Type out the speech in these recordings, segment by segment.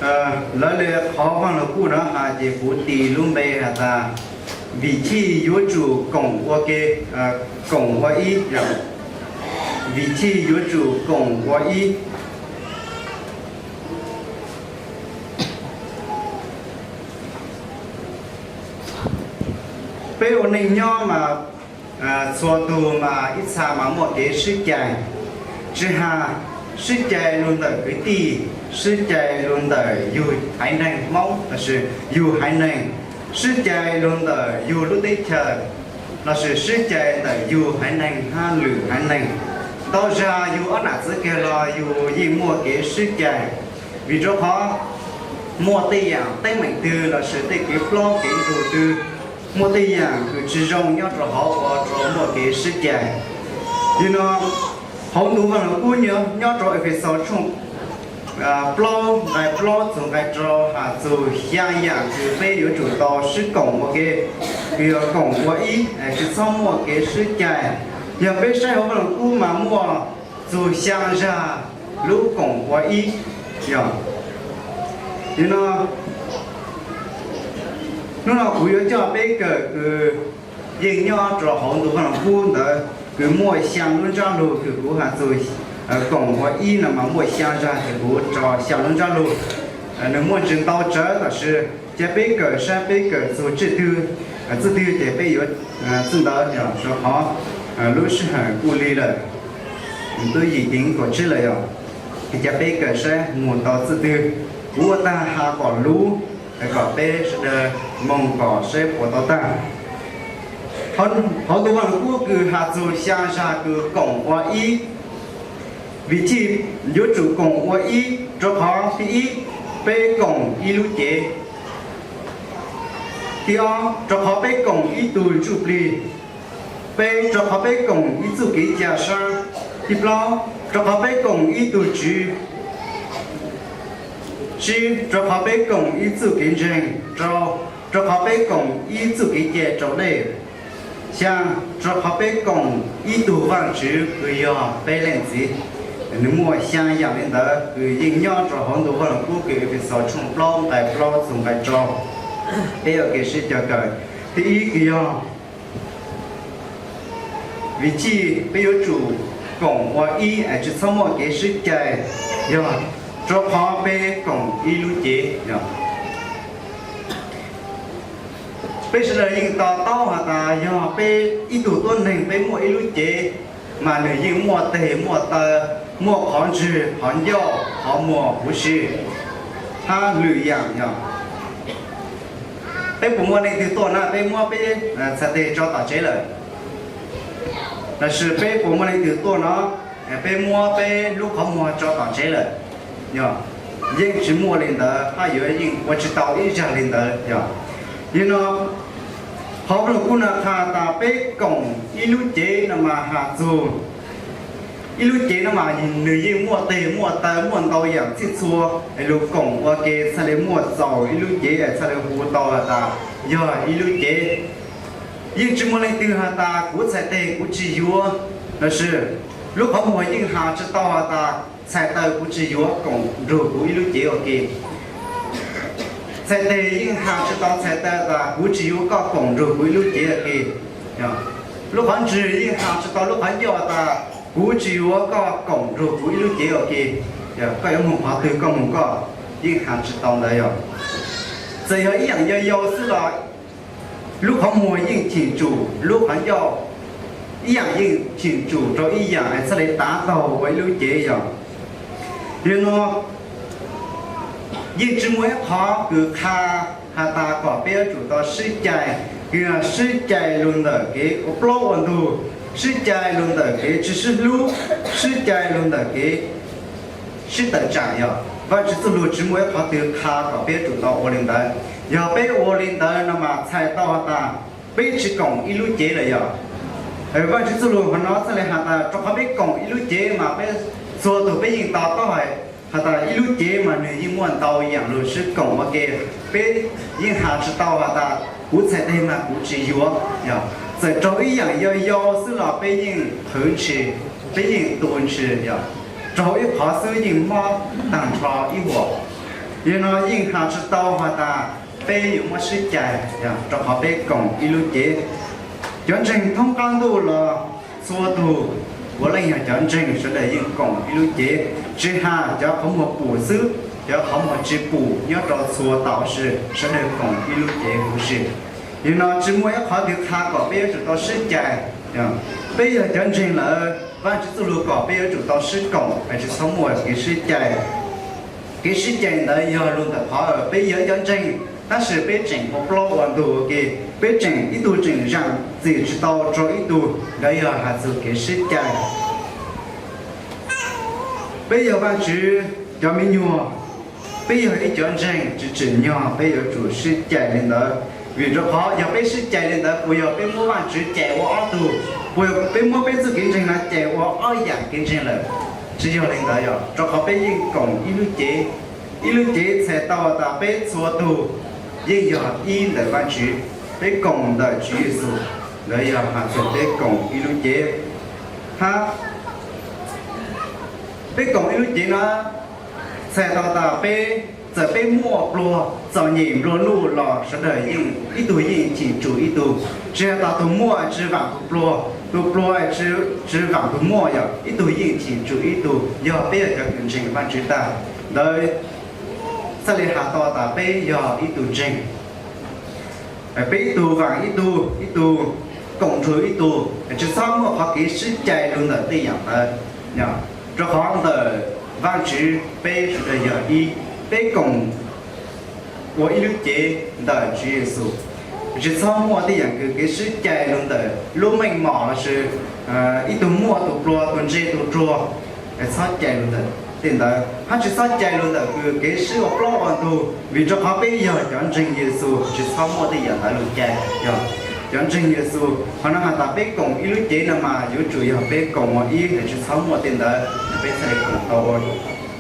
Lawv li qhov Vaj Lug Kub no has ces kuv tis lub npe has tas vim chij yuav tsum koom ua ke, koom ua ib, vim chij yuav tsum koom ua ib. Peb ua neej nyob mas txhua tug mas ib txha mas muaj kev sib cais, tsis has sib cais lug ntawm kwv tij, sib cais lug ntawm yug haiv neeg Hmoob lossis yug haiv neeg, sib cais lug ntawm yug lub teb chaws lossis sib cais ntawm yug haiv neeg hab lwm haiv neeg. Ntau zag yug ob nam txiv kiag los yug yeej muaj kev sib cais, vim rau qhov muaj tej yaam teeb meem twg lossis tej kev plaub kev ntug twg, muaj tej yaam kws tsis zoo nyob rau hauv ua rau muaj kev sib cais. Yog no, hauv ntu Vaj Lug Kub nyob rau Efexus tshooj plaub nqai plaub txug nqai rau has txug xyaa yaam kws peb yuav tsum tau sib koom ua ke, kws yog koom ua ib, tsis txhob muaj kev sib cais. Yog peb saib hauv Vaj Lug Kub mas muaj txug xyaa zag lub koom ua ib. Yog, yog no, hnub no kuv yuav coj peb kawm kws yeej nyob rau hauv ntu Vaj Lug Kub ntawd kws muaj xyaa lub ntsab lug kws kuv has txug koom ua ib no mas muaj xyaa zag ces kuv tso xyaa lub ntsab lug. Nwg muaj ntsis ntau tsawv tab sis ca peb kawm saib peb kawm txug txij twg, txij twg ces peb yuav txij ntawd yog rau qhov lub sij hawm kuj lig lawm, twb yim teev kaum tsib lawm yog, ca peb kawm saib moog tau txij twg. Kuv ua taag has kom luv, kom peb sawv daws moog kom saib puas tau taag. Hauv ntu Vaj Lug Kub kws has txug xyaa zag kws koom ua ib, vim chij yuav tsum koom ua ib rau qhov thib ib, peb koom ib lub cev. Thib ob, rau qhov peb koom ib tug ntsuj plig. Peb, rau qhov peb koom ib txuj kev ca sab. Thib plaub, rau qhov peb koom ib tug tswv. Tsib, rau qhov peb koom ib txuj kev ntseeg. Rau, rau qhov peb koom ib txuj kev cai raus dej. Xyaa, rau qhov peb koom ib tug Vaajtswv kws yog peb leej txiv. Nwg muaj xyaa yaam li ntawd kws yeej nyob rau hauv ntu Vaj Lug Kub kws Efexus tshooj plaub nqai plaub txug nqai rau. Peb ua ke sib cog kawm. Thib ib kws yog vim chij peb yuav tsum koom ua ib es tsis txhob muaj kev sib cais, yog rau qhov peb koom ib lub cev. Peb sawv daws yeej to taub has tas yog peb ib tug tuab neeg peb muaj ib lub cev, mas nwg yeej muaj teg muaj taw, muaj qhov ntswg qhov ncauj qhov muag huv si hab lwm yaam yog. Peb puas muaj leej twg tuaj na peb muab peb txhais teg tso tom tsev lawm? Tab sis peb puas muaj leej twg tuaj no peb muab peb lub qhov muag tso tom tsev lawm? Yog, yeej tsis muaj li ntawd hab yuav yeej ua tsis tau ib zag li ntawd yog. Yog no, qhov Vaj Lug Kub no qha tas peb koom ib lub cev no mas has txug ib lub cev no mas nwg yeej muaj teg muaj taw muaj ntau yaam txhij txhua es lug koom ua ke txhaj li muaj txaus ib lub cev es txhaj li hu tau has tas yog ib lub cev. Yeej tsis muaj leej twg has tas kuv txhais teg kuv tsis yuav, tab sis lub qhov muag yeej has tsis tau has tas txhais taw kuv tsis yuav koom nrug kuv ib lub cev ua ke. Txhais teg yeej has tsis tau txhais taw tas kuv tsis yuav koj koom nrug kuv ib lub cev ua ke. Lub qhov ntswg yeej has tsis tau lub qhov ncauj tas kuv tsis yuav koj koom nrug kuv ib lub cev ua ke. Koj yuav moog qhov twg koj moog koj, yeej has tsis tau ntawd yog. Txawm yog ib yaam yau yau xwb los lub qhov muag yeej cheem tsum lub qhov ncauj, ib yaam yeej cheem tsum rau ib yaam es txhaj li tav taug ua ib lub cev yog. Yog no, yeej tsis muaj ib qhov kws qha has tas kom peb yuav tsum tau sib cais, kws yog sib cais lug ntawm kev ua plaub ua ntug, sib cais lug ntawm kev tsis sib hlub, sib cais lug ntawm kev sib tawm tsaam yog. Vaajtswv txuj lug tsis muaj ib qhov twg qha kom peb yuav tsum tau ua li ntawd. Yog peb ua li ntawd no mas txhais tau has tas peb tsis koom ib lub cev lawm yog. Vaajtswv txuj lug qhov no txhaj li has tas rau qhov peb koom ib lub cev mas peb txhua tug peb yeej to taub has tas ib lub cev mas nwg yeej muaj ntau yaam lug sib koom ua ke. Peb yeej has tsis tau has tas kuv txhais teg mas kuv tsis yuav yog. Txawm raug ib yaam yau yau xwb los peb yeej qhwv ntshis, peb yeej tu ntshis yog. Raug ib qhov xwb yeej mob taag nrho ib huam. Yog no yeej has tsis tau has tas peb yuav muab sib cais, rau qhov peb koom ib lub cev. Cov ntseeg thoob qab ntuj los txhua tus puav leej yog cov ntseeg, sawv daws yeej koom ib lub cev, tsis has cov qhov muag pum xwb, cov qhov muag tsis pum nyob rau txhua tau sis sawv daws koom ib lub cev huv si. Yog no tsis muaj ib qhov twg qha kom peb yuav tsum tau sib cais. Peb yog cov ntseeg lawm, Vajtswv txuj lug kom peb yuav tsum tau sib koom, tsis txhob muaj kev sib cais. Kev sib cais ntawd yog lug ntawm qhov peb yog ib cov ntseeg, tab sis peb tseem ua plaub ua ntug ua ke, peb tseem ib tug tseem zaam txim tsis tau rau ib tug, ntawd yog has txug kev sib cais. Peb yog Vajtswv cov me nyuam, peb yog ib cov ntseeg, tsis tsim nyog peb yuav tsum sib cais li ntawd, vim rau qhov yog peb sib cais li ntawd puas yog peb muab Vajtswv cais ua ob tug, puas yog peb muab peb txuj kev ntseeg no cais ua ob yaam kev ntseeg lawm? Tsis yog li ntawd, yog rau qhov peb yeej koom ib lub cev. Ib lub cev txhais tau tas peb txhua tug yeej yog ib ntawm Vajtswv, peb koom ntawm Tswv Yexus, ntawd yog has txug peb koom ib lub cev. Hab peb koom ib lub cev no txhais tau tas peb, txawm peb muaj pluag txom nyem nplua nuj los sawv daws yeej ib tug yeej cheem tsum ib tug. Tsis has tas tug muaj tsis vaam tug pluag, tug pluag tsis vaam tug muaj, yog ib tug yeej cheem tsum ib tug, yog peb yog cov kws ntseeg Vajtswv tag. Ntawd txhaj li has tau tas peb yog ib tug ntseeg. Peb ib tug vaam ib tug, ib tug koom nrug ib tug, tsis txhob muaj qhov kev sib cais lug ntawm tej yaam ntawd. Rau qhov ntawm Vajtswv peb sawv daws yog ib, peb koom ua ib lub cev ntawm Tswv Yexus. Tsis txhob muaj tej yaam kws kev sib cais lug ntawm lub meej mom lossis ib tug muaj tug pluag, tug ntse tug ruag, txhob cais lug ntawm tej ntawd, hab tsis txhob cais lug ntawm kws kev sib ua plaub ua ntug, vim rau qhov peb yog cov ntseeg Yexus, tsis txhob muaj tej yaam ntawd lug cais. Yog cov ntseeg Yexus, qhov no has tas peb koom ib lub cev no mas yuav tsum yog peb koom ua ib, tsis txhob muaj tej ntawd, peb txhaj li koom tau ua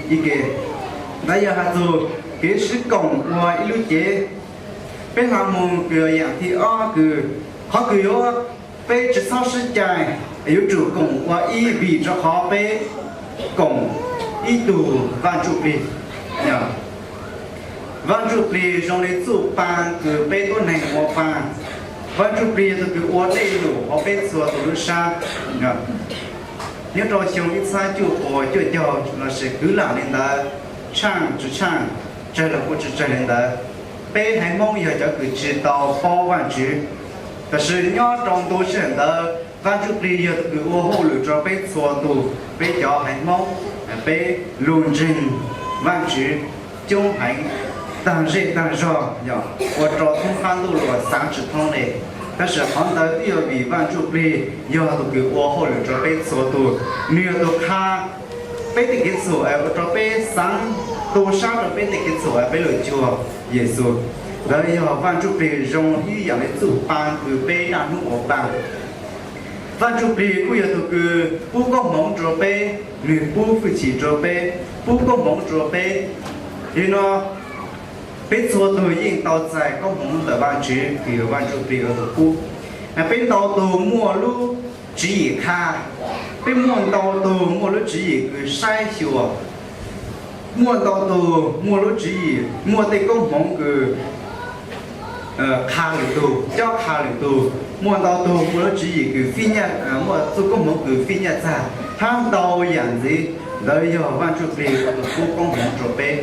ib ke. Ntawd yog has txug kev sib koom ua ib lub cev. Peb hla moog kws yaam thib ob kws, qhov kws yuav peb tsis txhob sib cais, yuav tsum koom ua ib vim rau qhov peb koom ib tug Vaj Ntsuj Plig. Vaj Ntsuj Plig zoo li txuj paa kws peb tuab neeg ua paa. Vaj Ntsuj Plig yog tug kws ua dlej lug hauv peb txhua tug lub sab. Nyob rau xyoo ib txhiab cuaj puas cuaj caug lossis kwv lam li ntawd, tshaaj tsis tshaaj, tsawg los kuj tsis tsawg li ntawd, peb haiv Hmoob yog cov kws tsis tau paub Vajtswv. Tab sis nyob rau ntu sij hawm ntawd Vaj Ntsuj Plig yog tug kws ua hauj lwm rau peb txhua tug, peb cov haiv Hmoob, peb lug ntseeg Vajtswv coob heev, taag zej taag zog, yog ua rau thoob qab ntuj los xaav tsis thoob le. Tab sis qhov ntawd twb yog vim Vaj Ntsuj Plig yog tug kws ua hauj lwm rau peb txhua tug. Nwg yog tug qha peb tej kev txhaum es ua rau peb xaav tu sab rau peb tej kev txhaum es peb lug cuag Yexus. Ntawd yog Vaj Ntsuj Plig zoo ib yaam li txuj paa kws peb naj hnub ua paa. Vaj Ntsuj Plig kuj yog tug kws pub koob hmoov rua peb, nwg pub hwj chim rua peb, pub koob hmoov rua peb. Yog li no peb txhua tug yeej tau txais koob hmoov ntawm Vajtswv kws yog Vaj Ntsuj Plig ua tug pub. Peb ntau tug muaj lub tswv yim qha, peb muaj ntau tug muaj lub tswv yim kws saib xyuas, muaj ntau tug muaj lub tswv yim muaj tej koob hmoov kws qha lwm tug, cob qha lwm tug, muaj ntau tug muaj lub tswv yim kws fij nyaj, muaj txuj koob hmoov kws fij nyaj txag, hab ntau yaam ntxiv. Ntawd yog Vaj Ntsuj Plig ua tug pub koob hmoov rua peb.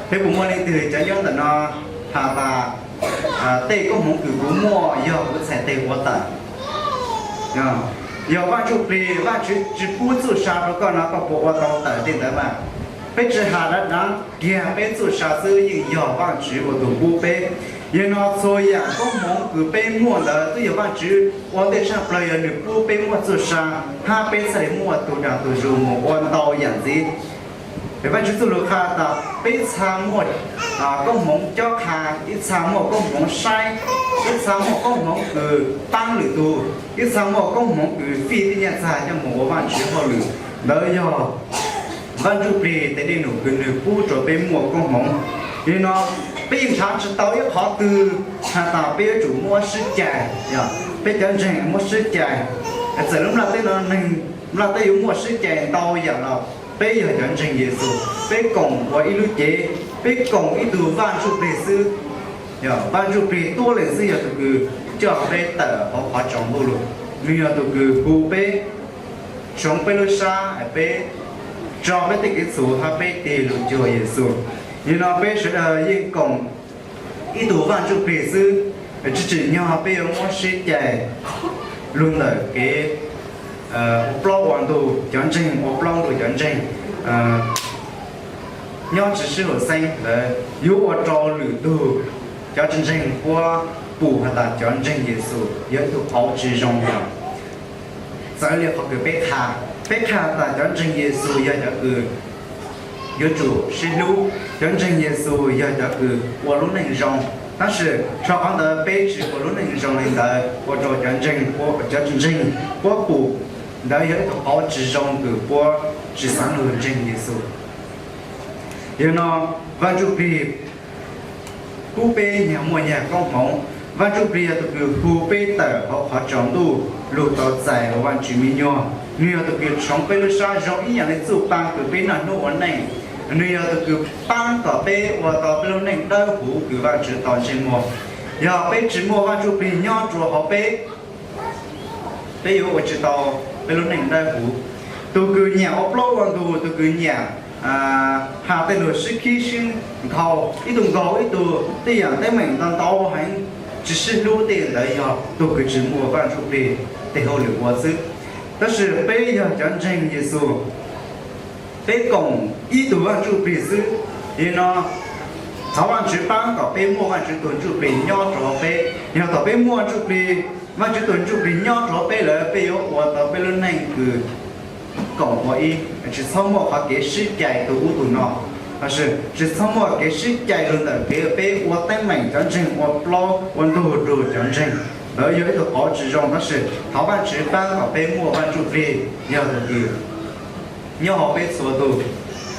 Peb puas muaj leej twg cov nyob ntawm no has tas tej koob hmoov kws kuv muaj yog kuv txhais teg ua tawm? Yog Vaj Ntsuj Plig, Vajtswv tsis pub txuj sa rau koj no koj puas ua tau tawm tej ntawd mas? Peb tsi has dav dav kiag peb txuj sa xwb, yeej yog Vajtswv ua tug pub peb. Yog no txhua yaam koob hmoov kws peb muaj ntawd twb yog Vajtswv ua ntej tshaj plawg, yog nwg pub peb muaj txuj sa, hab peb txhaj le muaj tug dag tug zug moog ua ntau yaam ntxiv. Vajtswv txuj lug qha tas peb txha muaj koob hmoov cob qha, ib txha muaj koob hmoov saib, ib txha muaj koob hmoov kws paab lwm tug, ib txha muaj koob hmoov kws fij tej nyaj txag coj moog ua Vajtswv hauj lwm. Ntawd yog Vaj Ntsuj Plig tes dej num kws nwg pub rua peb muaj koob hmoov. Yog no peb yeej nrhav tsi tau ib qhov twg has tas peb yuav tsum muab sib cais, yog peb cov ntseeg muab sib cais. Txawm lub nplaj teb no neeg nplaj teb yuav muaj sib cais ntau yaam los Peb yog cov ntseeg Yexus, peb koom ua ib lub cev, peb koom ib tug Vaj Ntsujplig xwb. Yog Vaj Ntsujplig tuab leeg xwb yog tus kws coj peb tawm hauv qhov tsaus ntuj lug. Nwg yog tus kws hu peb, tshoov peb lub sab, peb tso peb tej kev txhum hab peb tig lug cuag Yexus. Yog no peb sawv daws yeej koom ib tug Vaj Ntsujplig xwb, tsi tsim nyog peb yuav muab sib cais lug ntawm kev ua plaub ua ntug cov ntseeg, ua plaub ntug cov ntseeg nyob tsi sib haum xeeb ntawd yuav ua rau lwm tug cov tsi ntseeg puab pum has tas cov ntseeg Yexus yog ib tug qauv tsi zoo yog. Txawv li qhov kws peb qha, peb qha tas cov ntseeg Yexus yog cov kws yuav tsum sib hlub, cov ntseeg Yexus yog cov kws ua lub neej zoo. Tab sis rho qhov ntawd peb tsi ua lub neej zoo li ntawd ua rau cov ntseeg, cov tsi ntseeg puab pum ntawd yog ib tug qauv tsi zoo kws puab tsi xaav lug ntseeg Yexus. Yog no Vaj Ntsujplig pub peb nyag muaj nyag koob hmoov. Vaj Ntsujplig yog tus kws hu peb tawm hauv qhov tsaus ntuj lug tau txais ua Vaj Tswv me nyuam. Nwg yog tus kws tshoov peb lub sab zoo ib yaam li txuj paa kws peb naj hnub ua neej. Nwg yog tus kws paab kom peb ua tau peb lub neej dawb huv kws Vaj Tswv tau ntsej muag. Yog peb tsi muaj Vaj Ntsujplig nyob rua hauv peb, peb yuav ua tsi tau peb lub neej dawb huv. Tus kws nyam ua plaub ua ntug, tus kws nyam has tej lug sib khib sib nkaug, ib tug nkaug ib tug, tej yaam teeb meem ntau ntau heev, tsi sib hlub tej ntawd yog tug kws tsi muaj Vaj Ntsujplig tej hauj lwm ua xwb. Tab sis peb yog cov ntseeg Yexus, peb koom ib tug Vaj Ntsujplig xwb. Yog no thov Vaj Ntswv paab kom peb muaj Vaj Ntswv tug Ntsujplig nyob rua huv peb. Yog thaum peb muaj Ntsujplig, Vaj Ntswv tug Ntsujplig nyob rua huv peb lawm peb yuav ua tau peb lub neej kws koom ua ib, tsi txhob muaj qhov kev sib cais tug ub tug no, tab sis tsi txhob muaj kev sib cais lug ntawm kev peb ua teeb meem cov ntseeg, ua plaub ua ntug rua cov ntseeg. Ntawd yog ib tug qauv tsi zoo, tab sis thov Vaj Ntswv paab kom peb muaj Vaj Ntsujplig yog tug kws nyob hauv peb txhua tug.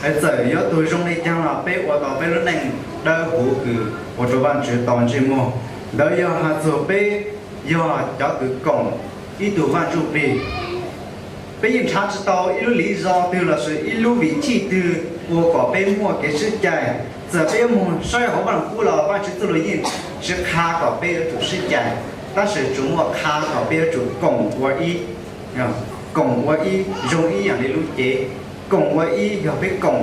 Txawm yuav tug zoo le caag los peb ua tau peb lub neej dawb huv kws ua rua Vaj Ntswv tau ntsej muag. Ntawd yog has txug peb yog cov kws koom ib tug Vaj Ntsujplig. Peb yeej nrhav tsi tau ib lub liv zog twg lossis ib lub vim chij twg ua kom peb muaj kev sib cais. Txawm peb yuav moog saib hauv Vaj Lug Kub los Vaj Ntswv txuj lug yeej tsi qha kom peb yuav tsum sib cais, tab sis tsuas muaj qha kom peb yuav tsum koom ua ib, koom ua ib zoo ib yaam li lub cev. Koom ua ib yog peb koom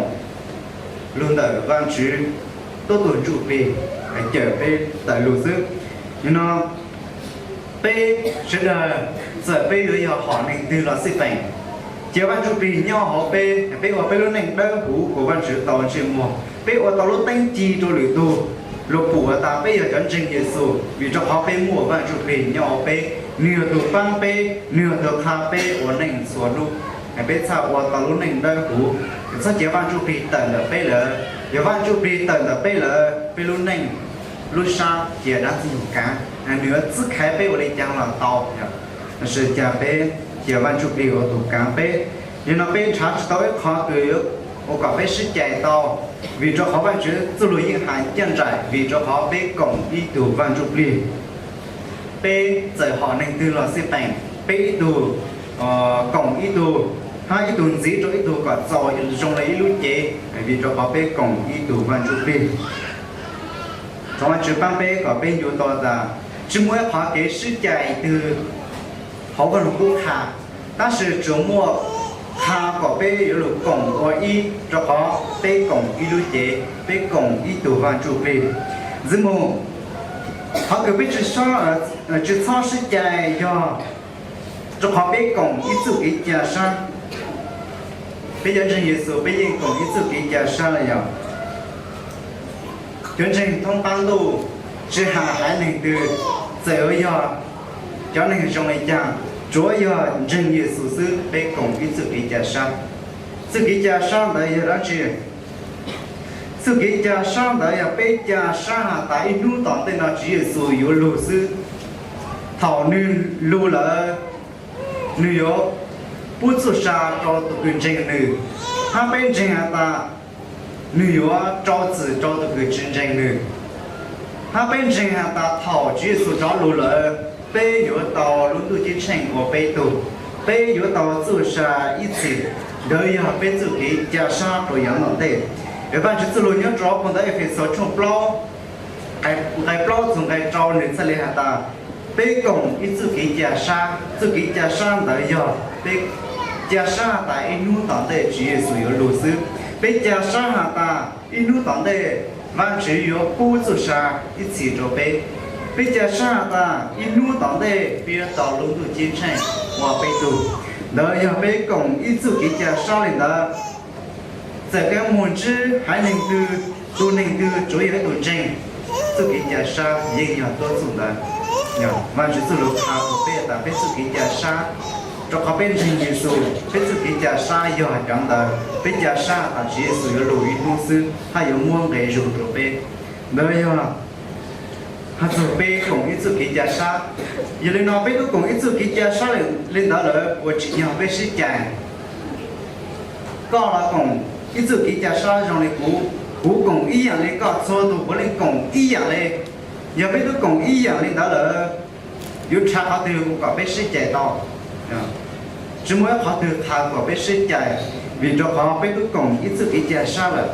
lug ntawm Vaj Ntswv tuab tug Ntsujplig cawm peb tawm lug xwb. Yog no peb sawv daws, txawm peb yuav yog hom neeg twg los xij peem, cia Vaj Ntsujplig nyob hauv peb, peb ua peb lub neej dawb huv kuas Vaj Ntswv tau ntsej muag, peb ua tau lub teeb ci rua lwm tug lug pum has tas peb yog cov ntseeg Yexus, vim rua qhov peb muaj Vaj Ntsujplig nyob hauv peb. Nwg yog tug paab peb, nwg yog tug qha peb ua neej txhua hnub, peb txhaj ua tau lub neej dawb huv. Txhob cia Vaj Ntsujplig tawm ntawm peb lawm. Yog Vaj Ntsujplig tawm ntawm peb lawm, peb lub neej, lub sab cia dlaab tsi moog kaav, nwg yuav txhaj kaav peb ua li caag los tau, tab sis cia peb, cia Vaj Ntsujplig ua tug kaav peb. Yog no peb nrhav tsi tau ib qho kws ua kom peb sib cais tau, vim rua qhov Vaj Ntswv txuj lug yeej has ncaaj nraim, vim rua qhov peb koom ib tug Vaj Ntsujplig. Peb txawm hom neeg twg los xij peem, peb ib tug koom ib tug, hab ib tug ntxiv rua ib tug kom txaus zoo le ib lub cev, vim rua qhov peb koom ib tug Vaj Ntsujplig. Thov Vaj Ntswv paab peb kom peb ncu tau tas tsi muaj ib qhov kev sib cais twg hauv Vaj Lug Kub qha, tab sis tsuas muaj qha kom peb yuav lug koom ua ib, rua qhov peb koom ib lub cev, peb koom ib tug Vaj Ntsujplig. Ntxiv moog, qhov kws peb tsi txhob sib cais yog rua qhov peb koom ib txuj kev ca sab. Peb cov ntseeg Yexus peb yeej koom ib txuj kev ca sab los yog cov ntseeg thoob qaab ntuj, tsi has haiv neeg twg, txawm yuav yog cov neeg zoo le caag, tsuav yog ntseeg Yexus xwb peb koom ib txuj kev ca sab. Txuj kev ca sab ntawd yog dlaab tsi? Txuj kev ca sab ntawd yog peb ca sab has tas ib hnub tom ntej no Tswv Yexus yuav lug xwb. Thaum nwg lug lawm, nwg yuav pub txuj sa rua tug kws ntseeg nwg, hab peb ntseeg has tas nwg yuav rau txim rua tug kws tsi ntseeg nwg, hab peb ntseeg has tas thaum Tswv Yexus rov lug lawm, peb yuav tau lub ntuj ceeb tsheej ua peb tug, peb yuav tau txuj sa ib txhis. Ntawd yog peb txuj kev ca sab rau yav tom ntej. Es Vajtswv txuj lus nyob rau phau ntawv Efexus tshooj plaub, nqai plaub txog nqai rau nws txhaj li has tas, peb koom ib txuj kev ca sab. Txuj kev ca sab ntawd yog peb ca sab has tas ib hnub tom ntej Tswv Yexus yuav lug xwb. Peb ca sab has tas ib hnub tom ntej Vajtswv yuav pub txuj sa ib txhis rau peb. Peb ca sab has tas ib hnub tom ntej peb yuav tau lub ntuj ceeb tsheej ua peb tug. Ntawd yog peb koom ib txuj kev ca sab li ntawd. Txawm kab muag ntsib haiv neeg twg, tus neeg twg tsuav yog ib tug ntseeg, txuj kev ca sab yeej yog tuab txuj ntawd. Vajtswv txuj lus qha rau peb tas peb txuj kev ca sab, rau qhov peb ntseeg Yexus, peb txuj kev ca sab yog cov ntawd. Peb ca sab tas Tswv Yexus yuav lug ib hnub xwb hab yuav muab nqe zug rau peb. Ntawd yog hais txog peb koom ib txuj kev ca sab. Yog li no peb tub koom ib txuj kev ca sab li ntawd lawm puas tsim nyog peb sib cais? Koj los koom ib txuj kev ca sab zoo li kuv, kuv koom ib yaam li koj, txhua tug puav leej koom ib yaam li. Yog peb tub koom ib yaam li ntawd lawm, yuav nrhav qhov twg ua kom peb sib cais tau? Tsis muaj ib qhov twg qha kom peb sib cais, vim rau qhov peb tub koom ib txuj kev ca sab lawm,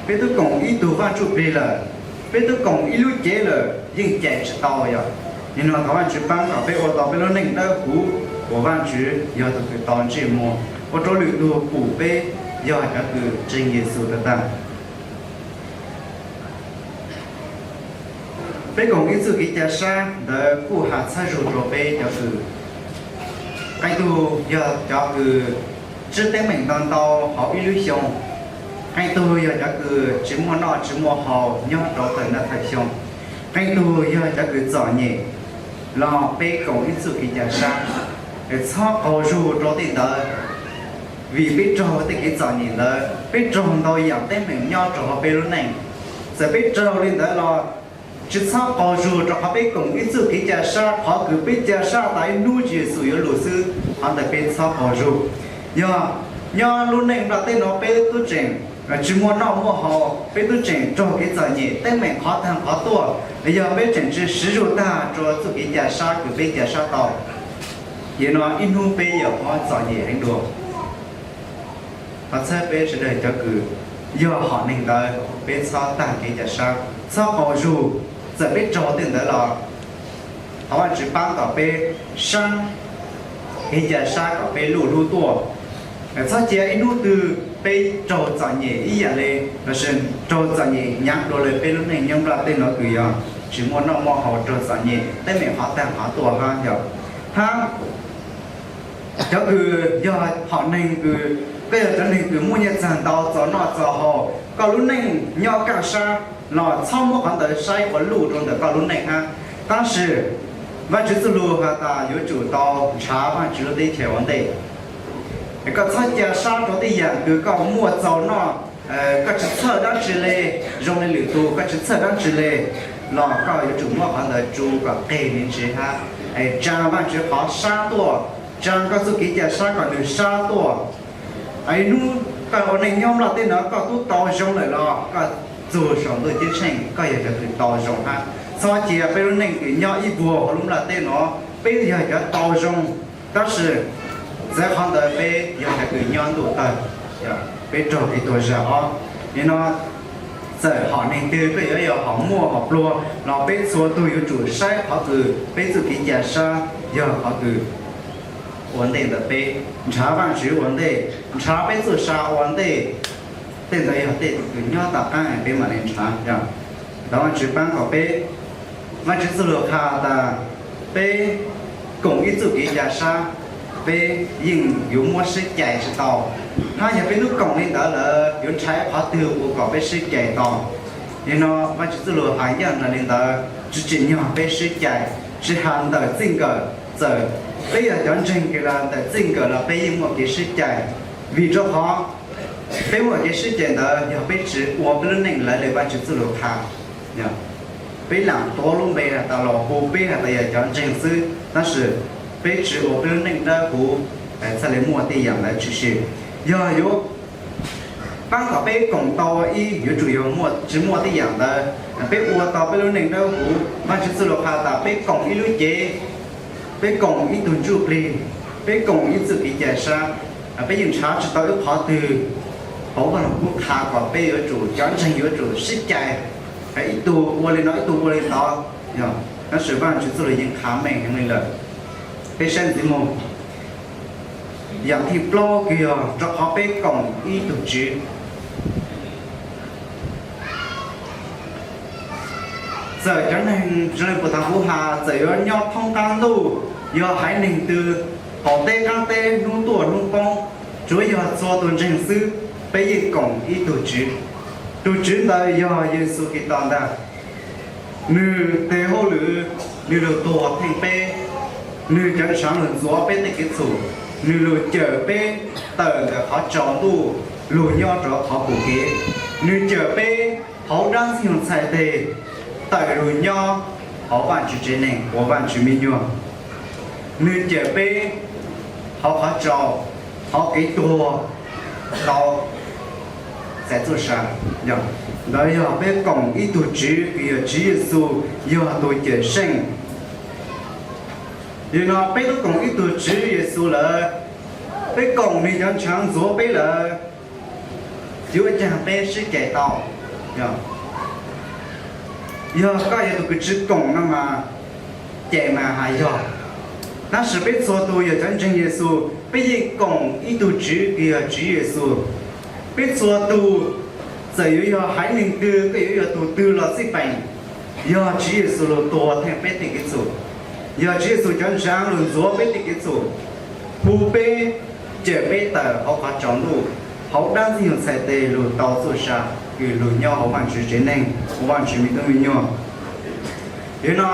peb tub koom ib tug Vaj Ntsuj Plig lawm, peb tub koom ib lub cev lawm yeej cais tsis tau yog. Yog no thov Vajtswv paab kom peb ua tau peb lub neej dawb huv uas Vajtswv yog tus kws tau ntsej muag, ua rau lwm tug pum peb yog cov kws ntseeg Yexus tag tag. Peb koom ib txuj kev ca sab ntawd kuj has txhab zug rau peb cov kws, qee tug yog cov kws tswj teeb meem ntau ntau hauv ib lub xyoo, qee tug yog cov kws tsis muaj noj tsis muaj haus nyob rau tawm naj tawm xyoo, qee tug yog cov kws txom nyem, los peb koom ib txuj kev ca sab, txhob qaug zug rau tej ntawd. Vim peb raug tej kev txom nyem ntawd, peb raug ntau yaam teeb meem nyob rau hauv peb lub neej. Txawm peb raug li ntawd los tsis txhob qaug zug, rau qhov peb koom ib txuj kev ca sab, qhov kws peb ca sab tas ib hnub Tswv Yexus yuav lug xwb, qhov ntawd peb txhob qaug zug. Yog nyob lub neej nplaj teb no peb tub tseem tsis muaj noj muaj haus, peb tub tseem raug kev txom nyem teeb meem qhov taag qhov tuaj, yog peb tseem tsis siv zug tag rua txuj kev ca sab kws peb ca sab tau, yog no ib hnub peb yuav muaj txom nyem heev dua. Thov txhawb peb sawv daws cov kws yog hom neeg ntawd, peb txhob tag kev ca sab, txhob qaug zug. Txawm peb raug tej ntawd los thov Vajtswv paab kom peb saab kev ca sab kom peb luj lub tuaj. Txhob cia ib hnub twg peb raug txom nyem ib yaam le, lossis raug txom nyem nyaav dua le peb lub neej nyob nplaj teb no kws yog tsis muaj noj muaj haus, raug txom nyem teeb meem qhov taag qhov tuaj hab yog, hab cov kws yog hom neeg kws koj yog cov neeg kws muaj nyiaj txag ntau txaus noj txaus haus, koj lub neej nyob kaj sab los txhob muab qhov ntawd saib ua luj rau ntawm koj lub neej hab. Tab sis Vajtswv txuj lug has tas yuav tsum tau nrhav Vajtswv lub teb chaws ua ntej. Koj txhob ca sab rau tej yaam kws koj muaj txaus noj, koj tsis txhawj dlaab tsi le, zoo le lwm tug koj tsis txhawj dlaab tsi le, los koj yuav tsum muab qhov ntawd tsu kom qeg me ntsis hab, tsaa Vajtswv qhov sab tuaj, tsaa koj txuj kev ca sab kom nwg sab tuaj. Ib hnub koj ua neej nyob nplaj teb no koj tub tau zoo lawm los koj txug saum ntuj ceeb tsheej koj yog cov kws tau zoo hab. Txhob cia peb lub neej kws nyob ib vuag hauv lub nplaj teb no, peb yog cov tau zoo, tab sis txawv qhov ntawd peb yog cov kws nyob ntuj tawg, peb raug kev tuag zag ob. Yog no txawm hom neeg twg koj yuav yog hom muaj hom pluag los peb txhua tug yuav tsum saib qhov kws peb txuj kev ca sab yog qhov kws ua ntej ntawm peb, nrhav Vajtswv ua ntej, nrhav peb txuj sa ua ntej. Tej ntawd yog tej kws nyob tom qaab peb mam le nrhav. Thov Vajtswv paab kom peb, Vajtswv txuj lug qha tas peb koom ib txuj kev ca sab, peb yeej yuav muab sib cais tsis tau, hab yog peb tub koom li ntawd lawm yuav nrhav qhov twg ua kom peb sib cais tau? Yog no Vajtswv txuj lug has ncaaj nraim li ntawd, tsis tsim nyog peb sib cais, tsis has ntawm txij nkawm, txawm peb yog cov ntseeg kws los ntawm txij nkawm los peb yeej muaj kev sib cais. Vim rau qhov peb muaj kev sib cais ntawd yog peb tsis ua peb lub neej lawv le Vajtswv txuj lug qha. Peb lam tuav lub npe has tas los hu peb has tas yog cov ntseeg xwb, tab sis peb tsis ua peb lub neej dawb huv, txhaj le muaj tej yaam ntawd tshwm sim. Yog yuav paab kom peb koom tau ib, yuav tsum yog tsis muaj tej yaam ntawd, peb ua tau peb lub neej dawb huv. Vajtswv txuj lug qha tas peb koom ib lub cev, peb koom ib tug ntsuj plig, peb koom ib txuj kev ca sab, Peb yeej nrhav tsis tau ib qhov twg hauv Vaj Lug Kub qha kom peb yuav tsum cov ntseeg yuav tsum sib cais, ib tug ua li no ib tug ua li ntawd, tab sis Vaj Tswv txuj lug yeej qha meej heev li lawm. Peb saib ntxiv mus, yaam thib plaub kws yog rau qhov peb koom ib tug Tswv. Txawm cov neeg zoo li puag thav kuv has, txawm yuav nyob thoob qaab ntuj, yog haiv neeg twg, qaum teb qaab teb, hnub tuaj hnub poob, tsuav yog txhua tug ntseeg xwb, peb yeej koom ib tug Tswv. Tug Tswv ntawd yog Yexus Khetos ntag. Nwg teg hauj lwm, nwg lug tuag theej peb, nwg cov ntshaav lug ntxuav peb tej kev txhum, nwg lug cawm peb tawm ntawm qhov tsaus ntuj lug nyob rau qhov pum kev, nwg cawm peb hauv dlaab Ntxwg Nyoog txhais teg tawm lug nyob hauv Vaajtswv tsev neeg ua Vaajtswv me nyuam. Nwg cawm peb hauv qhov tsaus, hauv kev tuag, tau txais txuj sa. Ntawd yog peb koom ib tug Tswv kws yog Tswv Yexus yog tug Cawmseej. Yog no peb tub koom ib tug Tswv Yexus lawm, peb koom nwg cov ntshaav ntxuav peb lawm, yuav ua caag peb sib cais tau? Yog koj yog tug kws tsi koom no mas, cais mas has yog. Tab sis peb txhua tug yog cov ntseeg Yexus, peb yeej koom ib tug Tswv kws yog Tswv Yexus. Peb txhua tug, txawm yuav yog haiv neeg twg, koj yuav yog tug twg los xij peem, yog Tswv Yexus lug tuag theej peb tej kev txhum, yog Tswv Yexus cov ntshaav lug ntxuav peb tej kev txhum, hu peb, cawm peb tawm hauv qhov tsaus ntuj, hauv dlaab Ntxwg Nyoog txhais teg lug tau txuj sa, kws lug nyob hauv Vaajtswv tsev neeg ua Vaajtswv me tub me nyuam. Yog no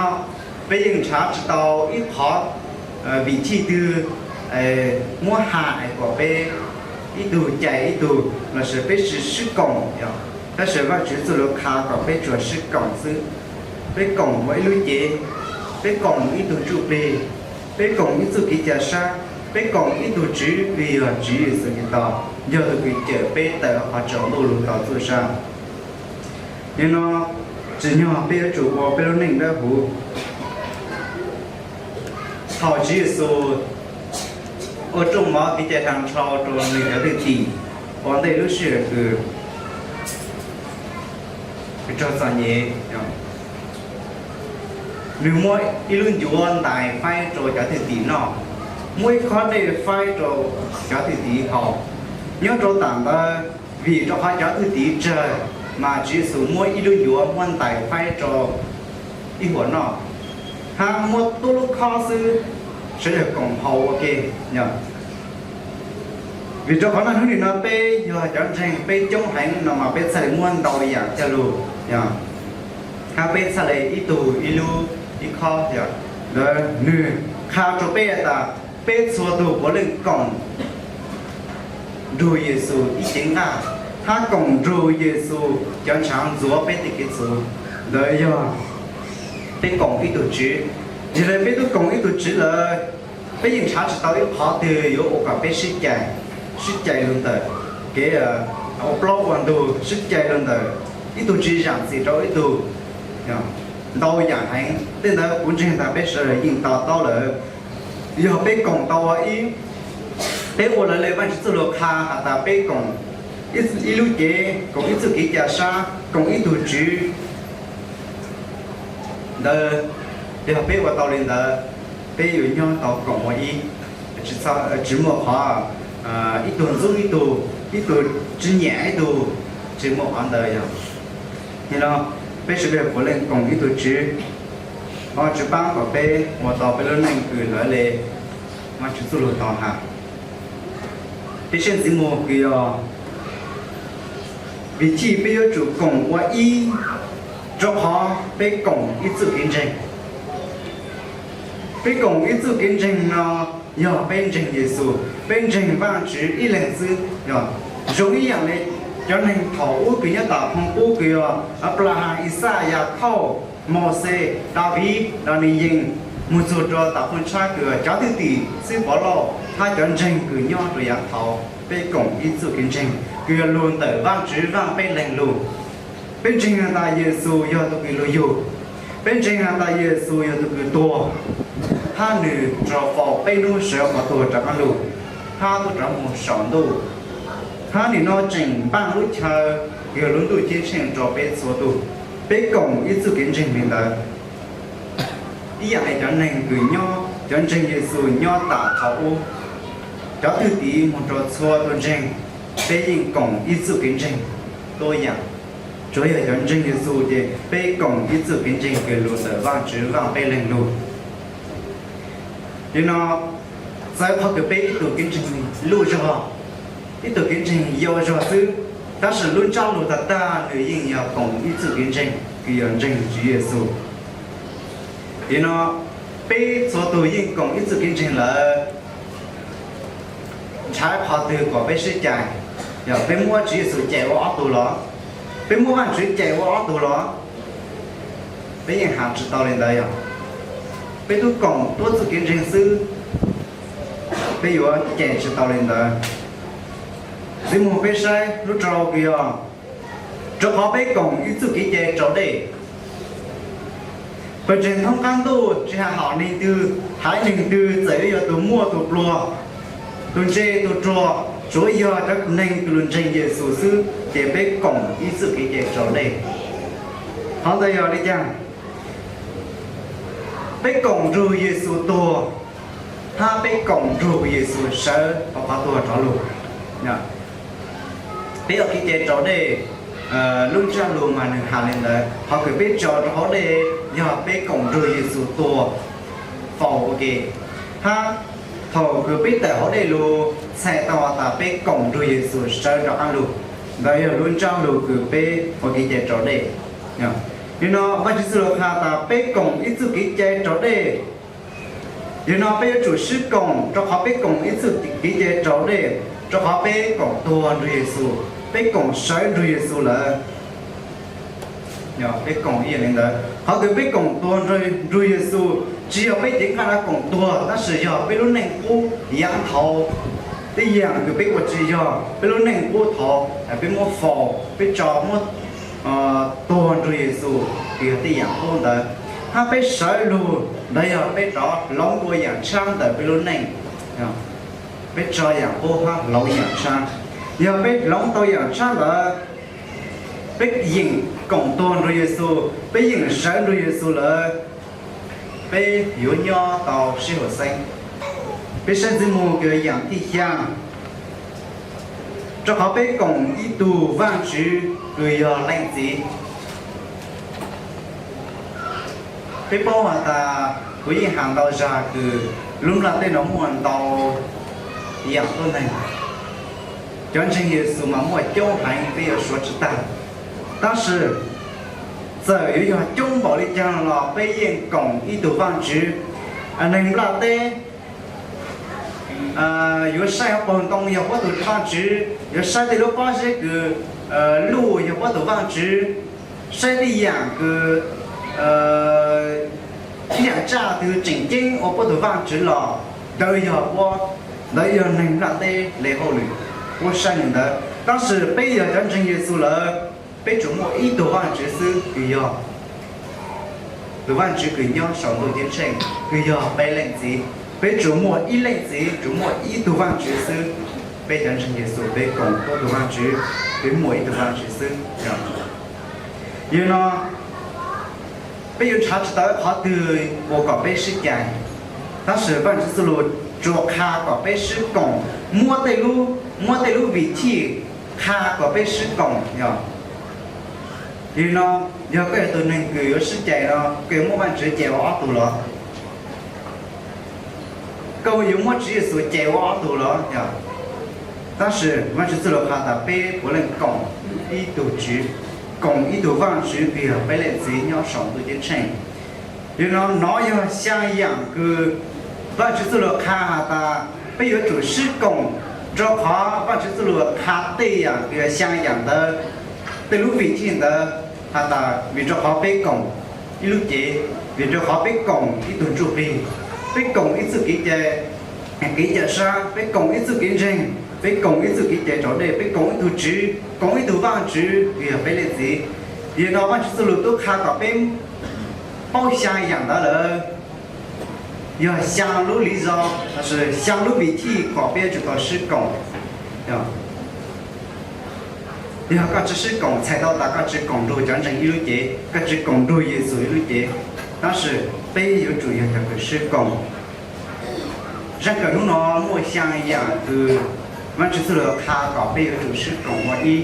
peb yeej nrhav tsi tau ib qhov vim chij twg muab has es kom peb ib tug cais ib tug lossis peb sib koom. Tab sis Vaajtswv txuj lug qha kom peb tsuas sib koom xwb. Peb koom ua ib lub cev, peb koom ib tug ntsuj plig, peb koom ib txuj kev ca sab, peb koom ib tug Tswv kws yog Tswv Yexus Khetos, yog tug kws cawm peb tawm qhov tsaus ntuj lug tau txuj sa. Yog no tsim nyog peb yuav tsum ua peb lub neej dawb huv. Thaum Tswv Yexus ua rooj mov kev cai hla nrhau rau nwg cov thwj tim ua ntej lub sij hawm kws raug txom nyem, nwg muab ib lub ncuav ntais faib rau cov thwj tim noj, muab ib khob dej faib rau cov thwj tim haus. Nyob rau tam ntawd, vim rau qhov cov thwj tim tsawg, mas Tswv Yexus muab ib lub ncuav muab ntais faib rau ib huam noj, hab muab tub lub khob xwb, sawv daws koom haus ua ke. Vim rau qhov no hnub nim no peb yog cov ntseeg peb coob heev no mas peb txhaj le muab ntau yam coj lug, hab peb txhaj le ib tug ib lub ib khob. Ntawd nwg qha rau peb tas peb txhua tug puav leej koom nrug Yexus ib cev nqaj, hab koom nrug Yexus cov ntshaav ntxuav peb tej kev txhum. Ntawd yog peb koom ib tug Tswv. Yog le peb tub koom ib tug Tswv lawm, peb yeej nrhav tsi tau ib qhov twg yuav ua kom peb sib cais, sib cais lug ntawm kev ua plaub ua ntug, sib cais lug ntawm ib tug tsi zaam txim rau ib tug. Ntau yam heev, tej ntawd kuv ntseeg tas peb sawv daws yeej to taub lawm. Yog peb koom tau ua ib, peb ua lawv le Vaajtswv txuj lug qha has tas peb koom ib lub cev, koom ib txuj kev ca sab, koom ib tug Tswv, ntawd, yog peb ua tau li ntawd, peb yuav nyob tau koom ua ib, tsi muaj qhov ib tug ntxub ib tug, ib tug tsi nyam ib tug, tsi muaj qhov ntawd yog. Yog no peb sawv daws puav leej koom ib tug Tswv. Vaj Tswv paab kom peb ua tau peb lub neej kws lawv le Vaj Tswv txuj lug tau has. Peb saib ntxiv mus kws yog vim chij peb yuav tsum koom ua ib, rau qhov peb koom ib txuj kev ntseeg. Peb koom ib txuj kev ntseeg no yog peb ntseeg Yexus, peb ntseeg Vaajtswv ib leeg xwb. Zoo ib yaam le cov neeg thaum ub kws nyob tom phooj qub kws yog Anplahas, Ixaj, Yakhauj, Mauxes, Daviv, Daniyees, moog txug rua tom phooj tshab kws cov thwj tim xib Povlauj hab cov ntseeg kws nyob rua yaav thaud, peb koom ib txuj kev ntseeg kws yog lug ntawm Vaajtswv Vaaj peb leeg lug. Peb ntseeg has tas Yexus yog tug kws lug yug. Peb ntseeg has tas Yexus yog tug kws tuag, hab nwg rua faus peb nub sawv qhov tuag rov qaab lug. hab tuaj rov mus saum ntuj, hab nim no tseem npaaj lub chaw yog lub ntuj ceeb tsheej rau peb txhua tug. Peb koom ib txuj kev ntseeg li ntawd. Ib yaam le cov neeg kws nyob, cov ntseeg Yexus nyob tam thaum ub, cov thwj tim moog rau txhua tug ntseeg, peb yeej koom ib txuj kev ntseeg tuab yaam. Tsuav yog cov ntseeg Yexus ces peb koom ib txuj kev ntseeg kws lug ntawm Vaajtswv Vaaj Peb Leeg lug. Yog no, txawv qhov kws peb ib tug kev ntseeg luj zog, ib tug kev ntseeg yau zog xwb, tab sis lub ntsab lug tag tag nws yeej yog koom ib txuj kev ntseeg kws yog ntseeg Tswv Yexus. Yog no, peb txhua tug yeej koom ib txuj kev ntseeg lawm, nrhav qhov twg kom peb sib cais? Yog peb muab Tswv Yexus cais ua ob tug los? Peb muab Vaajtswv cais ua ob tug los? Peb yeej has tsi tau li ntawd yog. Peb tub koom tuab txuj kev ntseeg xwb, peb yuav cais tsi tau li ntawd. Ntxiv moog peb saib lub rau kws yog, rua qhov peb koom ib txuj kev cai raus dlej. Pawg ntseeg thoob qaab ntuj tsi has hom neeg twg, haiv neeg twg, txawm yuav yog tug muaj tug pluag, tug ntse tug ruag, tsuav yog cov neeg kws lug ntseeg Yexus xwb ces peb koom ib txuj kev cai raus dlej. Qhov ntawd yog li cas? Peb koom nrug Yexus tuag, hab peb koom nrug Yexus sawv rua qhov tuag rov lug. Peb ua kev cai raus dlej, lub ntsab lug mas nwg has li ntawd, qhov kws peb tso rau hauv dlej yog peb koom nrug Yexus tuag faus ua ke, hab thaum kws peb tawm hauv dlej lug txhais tau has tas peb koom nrug Yexus sawv rov qaab lug. Ntawd yog lub ntsab lug kws peb ua kev cai raus dlej. Yog no Vaajtswv txuj lug has tas peb koom ib txuj kev cai raus dlej. Yog no peb yuav tsum sib koom, rua qhov peb koom ib txuj kev cai raus dlej, rua qhov peb koom tuag nrug Yexus, peb koom sawv nrug Yexus lawm. Peb koom ib yam li ntawd, qhov kws peb koom tuag nrug Yexus tsi yog peb cev nqaj rov koom tuag, tab sis yog peb lub neej qub yaav thaud. Tej yaam kws peb ua tsi yog, peb lub neej qub thaud, peb muab faus, peb tso muab tuag nrug Yexus, kws yog tej yaam qub ntawd, hab peb sawv lug ntawd yog peb rov hloov dua yaam tshaab ntawm peb lub neej. Peb tso yaam qub hab hloov yaam tshaab. Yog peb hloov tau yaam tshaab ntawd, peb yeem koom tuag nrug Yexus, peb yeem sawv nrug Yexus lawm, peb yuav nyob tau sib huam xeeb. Peb saib ntxiv moog kws yaam thib xyaa, rua qhov peb koom ib tug Vaajtswv kws yog Leej Txiv. Peb paub has tas, kuv yeej has ntau zag kws lub nplaj teb no muaj ntau yaam tuab neeg. Cov ntseeg Yexus mas muaj coob heev peb yuav suav tsi tag. Tab sis txawm yuav yog coob npaum li caag los peb yeej koom ib tug Vaajtswv. Neeg nplaj teb yuav saib huv paug ntoo yog puab tug Vaajtswv, yuav saib tej lub pob zeb kws luj yog puab tug Vaajtswv, saib tej yaam kws, tej yaam tsaj twg tseem ceeb ua puab tug Vaajtswv los ntawd yog puab, ntawd yog neeg nplaj teb le hauj lwm, puab saib li ntawd. Tab sis peb yog cov ntseeg Yexus lawm, peb tsuas muaj ib tug Vaajtswv xwb kws yog tug Vaajtswv kws nyob sau ntuj ceeb tsheej kws yog peb Leej Txiv. Peb tsuas muaj ib Leej Txiv, tsuas muaj ib tug Vaajtswv xwb. Peb cov ntseeg Yexus peb koom tuab tug Vaajtswv, peb muaj ib tug Vaajtswv xwb. Yog no, peb yuav nrhav tsi tau qhov twg ua kom peb sib cais, tab sis Vaajtswv txuj lug tsuas qha kom peb sib koom, muab tej lub, muab tej lub vim chij qha kom peb sib koom yog. Yog no, yog koj yog tug neeg kws yuav sib cais no, koj yuav muab Vaajtswv cais ua ob tug los? Koj yuav muab Tswv Yexus cais ua ob tug los yog? Tab sis Vaajtswv txuj lug qha tas peb puav leej koom ib tug Tswv, koom ib tug Vaajtswv kws yog peb Leej Txiv nyob sau ntuj ceeb tsheej. Yog no, nov yog xyaa yaam kws Vaajtswv txuj lug qha has tas peb yuav tsum sib koom, rua qhov Vaajtswv txuj lug qha tej yaam kws yog xyaa yaam ntawd, tej lub vim chij ntawd has tas vim rua qhov peb koom ib lub cev, vim rua qhov peb koom ib tug ntsuj plig, peb koom ib txuj kev cai, kev cai sab, peb koom ib txuj kev ntseeg, peb koom ib txuj kev cai raus dlej, peb koom ib tug Tswv, koom ib tug Vaajtswv kws yog peb Leej Txiv. Yog no Vaajtswv txuj lug tub qha kom peb paub xyaa yaam ntawd lawm. Yog xyaa lub li zog, los sis xyaa lub vim thij kom peb yuav tsum tau sib koom. Yog koj tsi sib koom, txhais tau tas koj tsi koom nrug cov ntseeg ib lub cev, koj tsi koom nrug Yexus ib lub cev. Tab sis peb yuav tsum yog cov kws sib koom. Zaaj kawm hnub no muaj xyaa yaam kws Vaajtswv txuj lug qha kom peb yuav tsum sib koom ua ib.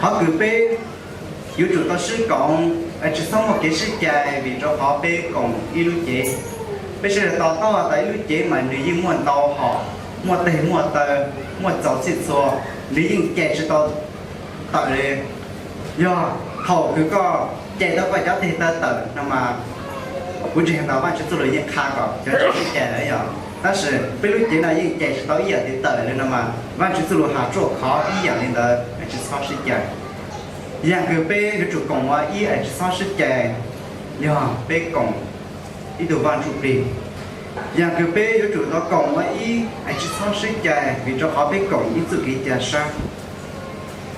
Qhov kws peb yuav tsum tau sib koom, tsi txhob muaj kev sib cais vim rau qhov peb koom ib lub cev. Peb sawv daws to taub tas ib lub cev mas nwg yeej muaj ntau hom, muaj teg muaj taw, muaj txaus txhij txhua, nwg yeej cais tsi tau tawm li. Yog thaum kws koj cais tau koj cov teg taw tawm no mas, kuv ntseeg tas Vaajtswv txuj lug yeej qha kom cov tsi sib cais lawm yog. Tab sis peb lub cev no yeej cais tsi tau ib yaam tiv tawm li no mas, Vaajtswv txuj lug has ruaj khov ib yaam li ntawd es tsi txhob sib cais. Yaam kws peb yuav tsum koom ua ib es tsi txhob sib cais, yog peb koom ib tug Vaaj Ntsuj Plig. Yaam kws peb yuav tsum tau koom ua ib es tsi txhob sib cais vim rau qhov peb koom ib txuj kev ca sab.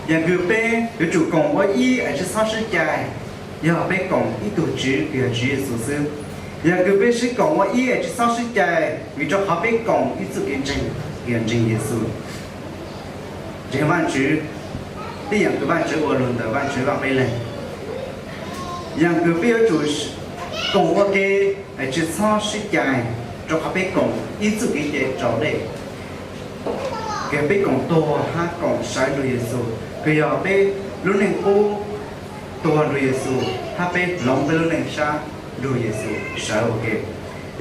Yaam kws peb yuav tsum koom ua ib es tsi txhob sib cais, yog peb koom ib tug Tswv kws yog Tswv Yexus xwb. Yaam kws peb sib koom ua ib es tsi txhob sib cais vim rau qhov peb koom ib txuj kev ntseeg kws yog ntseeg Yexus. Ntseeg Vaajtswv, tej yaam kws Vaajtswv ua lug ntawm Vaajtswv Vaaj Peb Leeg. Yaam kws peb yuav tsum koom ua ke es tsi txhob sib cais, rau qhov peb koom ib txuj kev cai raus dlej, kws peb koom tuag hab koom sawv nrug Yexus, kws yog peb lub neej qub tuag nrug Yexus hab peb hloov peb lub neej sab nrug Yexus sawv ua ke.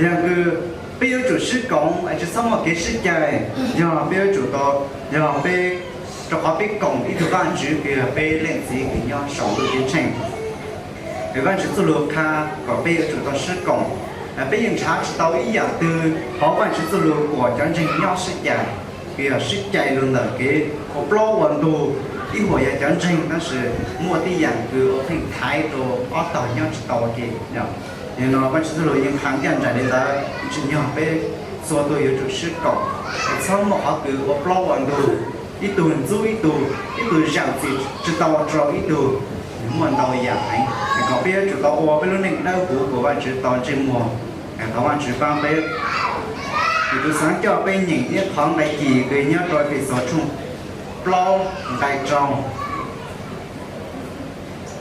Yaam kws peb yuav tsum sib koom es tsi txhob muaj kev sib cais, yog peb yuav tsum tau, yog peb, rau qhov peb koom ib tug Vaajtswv kws yog peb Leej Txiv kws nyob saum ntuj ceeb tsheej. Es Vaajtswv txuj lug qha kom peb yuav tsum tau sib koom. Peb yeej nrhav tsi tau ib yaam twg hauv Vaajtswv txuj lug kuas cov ntseeg nyob sib cais, kws yog sib cais lug ntawm kev ua plaub ua ntug, ib huam yog cov ntseeg tab sis muaj tej yaam kws ua pheej thaiv rau ob tog nyob tsi tau ua ke. Yog no Vaajtswv txuj lug yeej qha ntiaj nraim li ntawd, tsim nyog peb txhua tug yuav tsum sib koom, txhob muaj qhov kws ua plaub ua ntug, ib tug ntxub ib tug, ib tug zaam txim tsi tau rau ib tug, muaj ntau yaam heev. Es kom peb yuav tsum tau ua peb lub neej dawb huv kuas Vaajtswv tau ntsej muag. Thov Vaajtswv paab peb. Es kuv xaav coj peb nyeem ib qhov nqai kis kws nyob rau Efexus tshooj plaub nqai rau.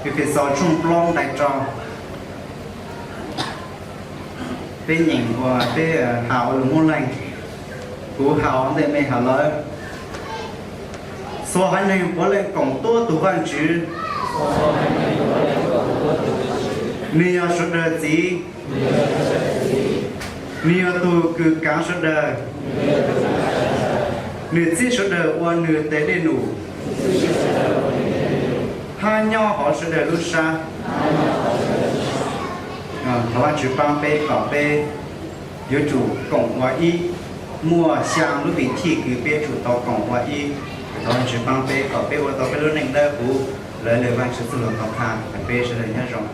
Efexus tshooj plaub nqai rau. Peb nyeem ua peb has ua lus Moob Leeg. Kuv has ua ntej, mej has lawv. Txhua haiv neeg puav leej koom tuab tug Vaajtswv. Nwg yog sawv dlawg Txiv. Nwg yog tug kws kaav sawv dlawg. Nwg txib sawv dlawg ua nwg teg dlej num, hab nyob hauv sawv dlawg lub sab. Thov Vaajtswv paab peb kom peb yuav tsum koom ua ib. Muaj xyaa lub vim thij kws peb yuav tsum tau koom ua ib. Thov Vaajtswv paab peb kom peb ua tau peb lub neej dawb huv raws li Vaajtswv txuj lug tau qha. Peb sawv dlawg nyob zoo.